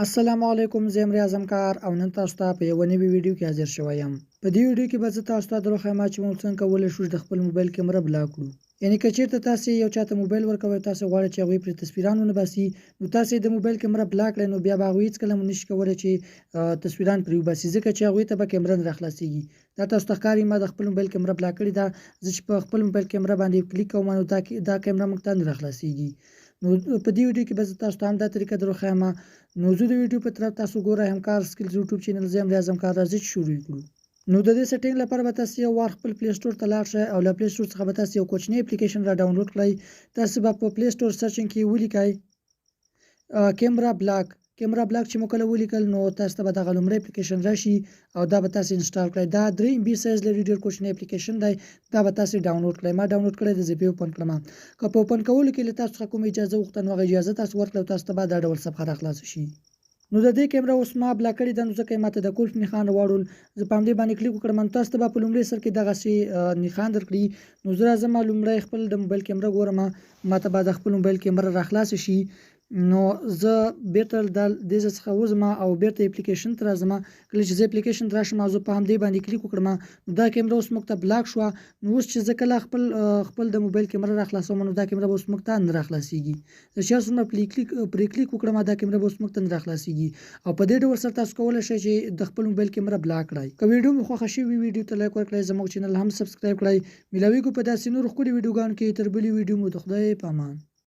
السلام علیکم زه یم ریاض همکار او نن تاسو ته په یوه نوې ویډیو کې حاضر شوی یم. په دې ویډیو کې به زه تاسو ته دروښایم چې موږ څنګه کولی شو چې د خپل موبایل کیمره بلاک کړو. یعنی که چیرته تاسو یو چاته موبایل ورکوئ او تاسو غواړئ چې هغوی پرې تصویران ونه باسي نو تاسو د موبایل کیمره بلاک کړئ نو بیا به هغوی هیڅکله هم نشي کولی چې تصویران پرې وباسي ځکه چې هغوی ته به کیمره نه راخلاصیږي. دا تاسو ته ښکاري ما د خپل موبایل کیمره بلاک کړې ده. زه چې په خپل موبایل کیمره باندې کلیک کوم نو دا کیمره موږ ته نه راخلاصیږي. نو په دې ویډیو کې به زه تاسو ته هم دا طریقه دروښایم. نو زه د ویډیو په طرف تاسو ګورئ همکار سکلز یوټیوب چینل. زه یم ریاض همکار، راځئ چې شروع یې کړو. نو د دې سیټینګ لپاره به تاسو یو وار خپل پلی سټور ته لاړ شئ او له پلی سټور څخه به تاسو یو کوچنی اپلیکیشن را ډاونلوډ کړئ. تاسو به په پلی سټور سرچینګ کې ولیکئ کیمرا بلاک. کیمرا بلاک چې مو کله ولیکل نو تاسو ته به دغه لومړی اپلیکیشن راشي او دا به تاسو انسټال کړئ. دا 3 ایم بي سایز لري، ډیر کوچنی اپلیکیشن دی. دا به تاسو ډاونلوډ کړئ. ما ډاونلوډ کړی دی، زه به اوپن کړم. که په اوپن کولو کې له تاسو څخه کوم اجازه وغوښته نو هغه اجازه تاسو ورکړئ او تاسو ته به دا ډول صفحه راخلاصه شي. نو د دې کیمره اوس ما بلاک کړې ده نو ځکه یې ماته د کولف نښان راوړل. زه په همدې باندې کلیک وکړم نو تاسو ته به په لومړي سر کې دغسې نښان درکړي. نو زه راځم لومړی خپل د موبایل کیمره ګورم، ماته به د خپل موبایل کیمره راخلاصه شي. نو زه بیرته د دې ځای څخه وځم او بیرته اپلیکیشن ته راځم. کله چې زه اپلیکیشن ته راشم او زه په همدې باندې کلیک وکړم نو دا کیمره اوس موږ ته بلاک شوه. نو اوس چې زه کله خپل د موبایل کیمره راخلاصوم نو دا کیمره به اوس موږ ته نه راخلاصیږي. زه چې هر څومره پرې کلیک وکړم دا کیمره به اوس موږ ته نه راخلاصیږي. او په دې ډول سره تاسو کولی شئ چې د خپل موبایل کیمره بلاک کړئ. که ویډیو مو خوښه شوي ویډیو ته لایک ورکړئ، زموږ چینل هم سبسکرایب کړئ. ملاویږو په داسې نورو ښکلو ویډیوګانو کې. تر بلې ویډیو مو د خدای په امان.